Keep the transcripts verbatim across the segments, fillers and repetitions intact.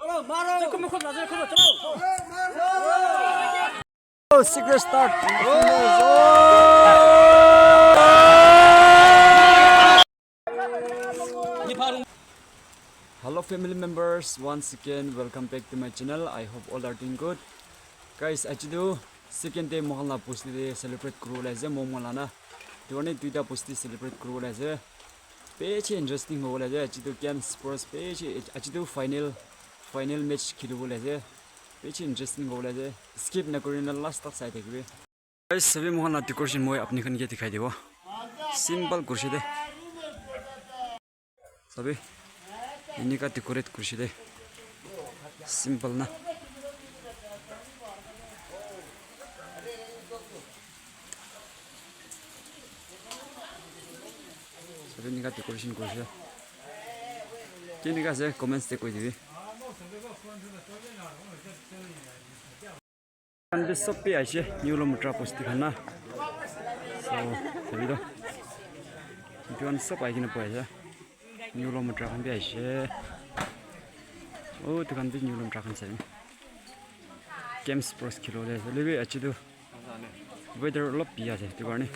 Oh, secret start. Hello family members, once again welcome back to my channel. I hope all are doing good. Guys, aji tu second day mohan la bosti te celebrate kuribole ase, momo la na. Etu karne duita bosti celebrate kuribole ase. Bishi interesting hobole ase. Aji tu game sports bishi, aji tu final, final match khilibole ase. Bishi interesting hobole ase. Skip nakuri na last tak sai thakibi. Guys, sabi mohan la decoration moi apni khan ke dikhai dibo. Simple kurse de. Sabi, enika decorate kurse de. Simple na. Sabi, enika decoration kurse. Kenika ase comments te koi dibi. Khan bi sob bi aise, New Lomatra bosti khan na. So, sabi toh. Etu khan sob ahi kena bohi ase. New Lomatra khan bi aise. Oh, etu khan bi New Lomatra khan sabi. Games sports khilibole ase. Hoile bi aji tu weather olop biya ase, etu karne.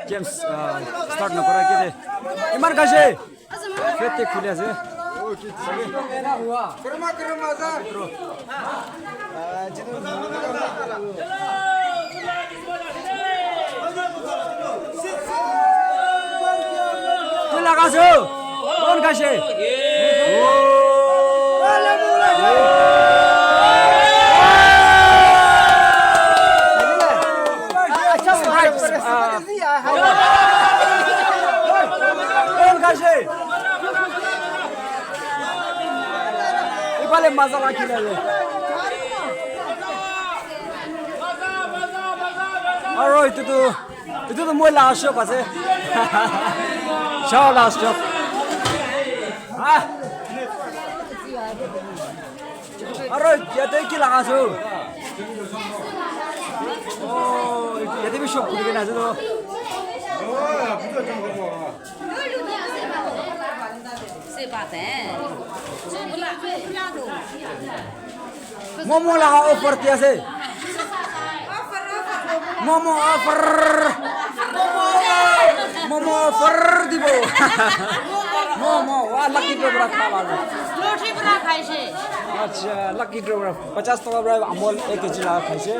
Games, ah, start nakura ke de. Iman khaise. Fete khuli ase. Ki laga ase? Kon khaise? Ifale maza la khila le. Aro etu tu, etu tu moi last shop ase. Chao last shop. Ah. Aro yate ki laga ase? Oh, yate bi shop khuli kena ase toh. Momo laga offer di ase. Momo offer. Momo offer dibo. Momo, wah, lucky draw para kha la. Lottery para khaise. Acha, lucky draw para pachas taka para Amul ek kg laga khaise.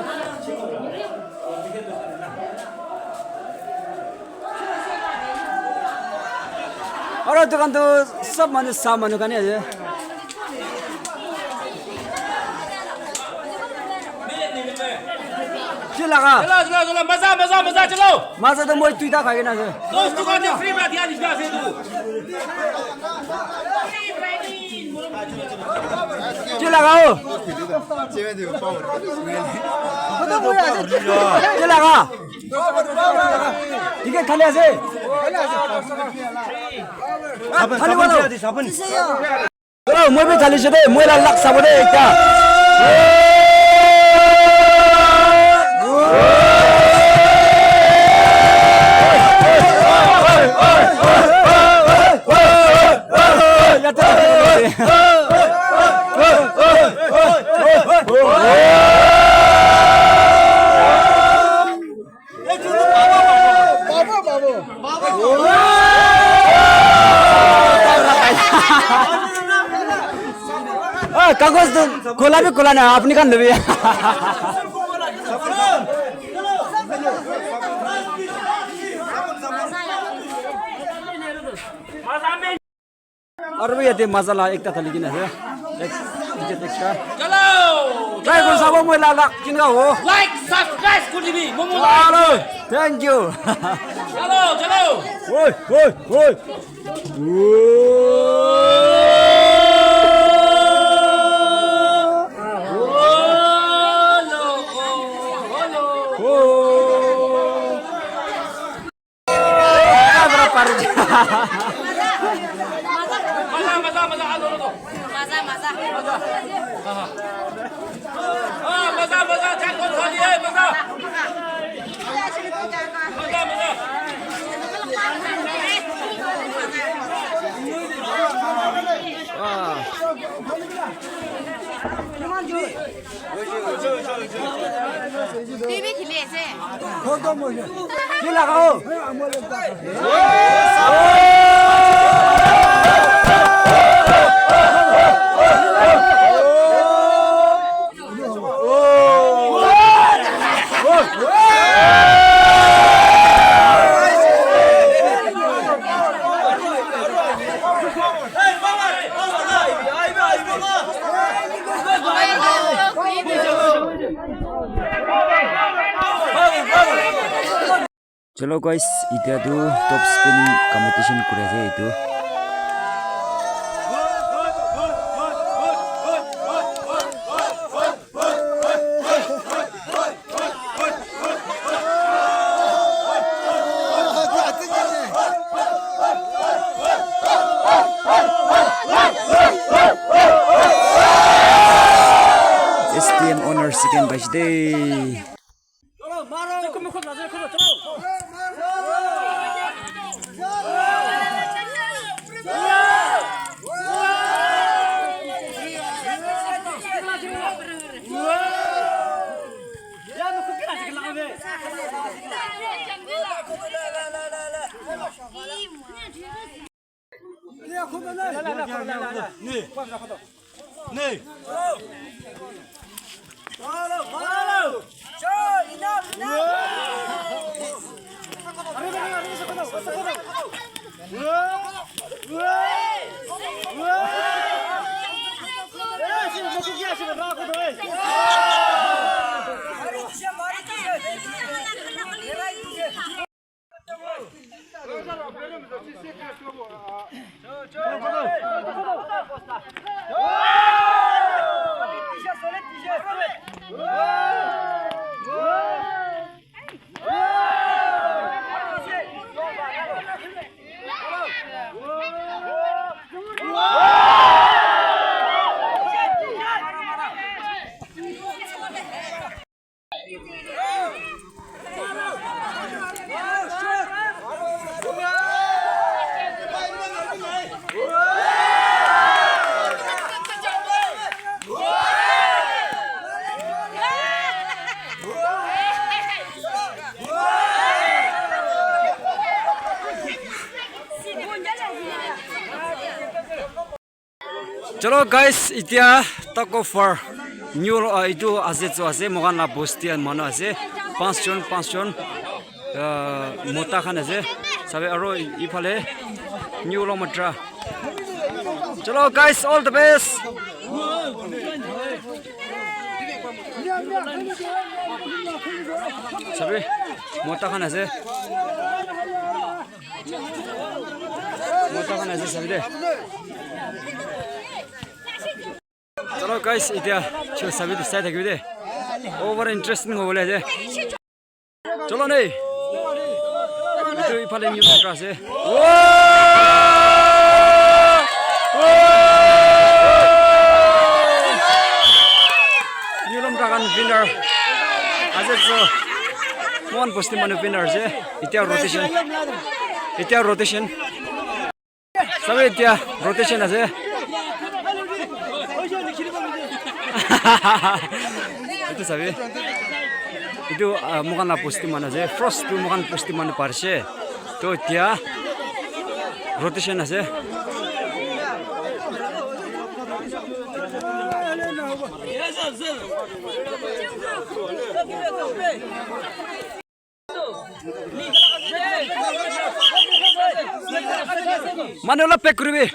Aru dukan tu sob manu sa manu khan ase. Ki laga? Chalo, chalo, chalo, maza, maza, maza, chalo. Maza tu moi duita khai kena ase. Dos dukan te free pra diya nishina ase etu. Ki laga ho? Ki laga? Ticket khali ase? Sabun, khali sabun wala. Diya di, sabun. Oh, moi bi thali se de, moi la luck sabo de ekta. Ah, kagos tu khola bhi khola na, apni khan lobi. Aru bi yate maza la ekta thali kena ase. Ek, ticket ekta. Chalo! Try kuri sabo moi la la kinga ho. Like, subscribe kuri dibi. Momo la. Chalo, thank you. Chalo, chalo. Oi, oi, oi. Maza, maza, maza, alo, alo. Maza, maza. Maza. Aha. Ah, maza, maza, chat karo, khali hai, maza. Maza, maza. Baby khili ase. Photo mo ye. Ye lagao. Chalo guys, etia tu top spin competition kuri ase etu. S T M owner second paise de. Chalo guys, etia tug of war new, ah, etu ase, etu ase, moikhan la bosti khan manu ase, panch jon, panch jon, ah, mota khan ase, sabi aro ephale New Longmatra. Chalo guys, all the best. Sabi, mota khan ase. Mota khan ase sabi de. Chalo guys, etia cho sabi de, sai thakibi de. Over interesting hobole ase. Chalo ne. Etu ephale New Longmatra ase. Wow! Wow! New Longmatra khan winner ase, so moikhan bosti manu winner ase. Etia rotation. Etia rotation. Sabi etia rotation ase. Etu sabi. Etu, ah, moikhan la bosti manu ase. First tu moikhan bosti manu parise. To etia rotation ase. Manu olop pack kuribi.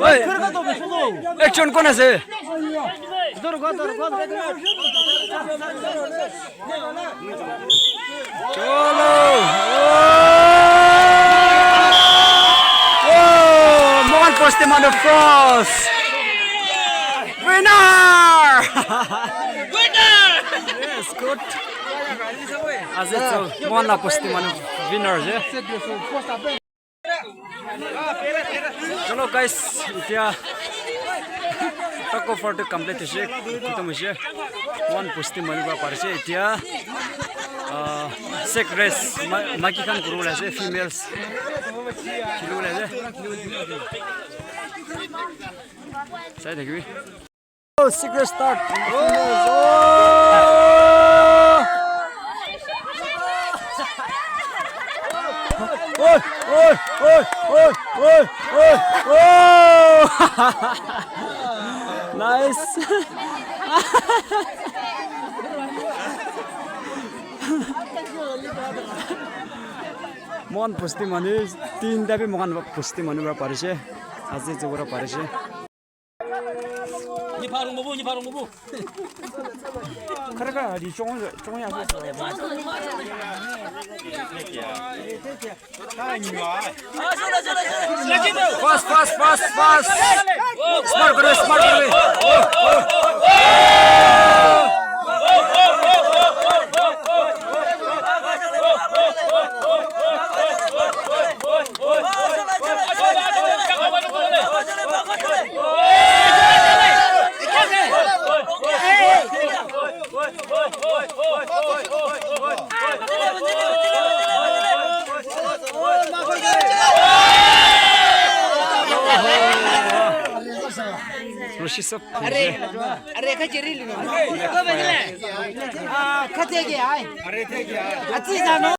Oi, ekjon kon ase? Chalo. Oh! Oh, moikhan bosti manu first. Winner! Winner! Yes, good. Ase, so, moikhan la bosti manu winner ase. Chalo guys, etia Tug of war tu complete hoise, khatam hoise. One pusti manu para parise. Etia, ah, sack race, ma-, maiki khan kuriwole ase, females khiliwole ase. Sai thakibi. Oh, sack race start. Oh! Oi, oi, oi, oi, oi, oi, oi. Nice. Mohan pusti manu, tinta bi mohan pusti manu para parise. Aji jogora parise. Ni pharung bubu, ni pharung bubu. Khara ka di chong chong ya. Fast, fast, fast, fast. Smart karo, smart karo. Roshi sab. Are, are, kha cheri lino. Ah, kha te ke ai. Achi jano.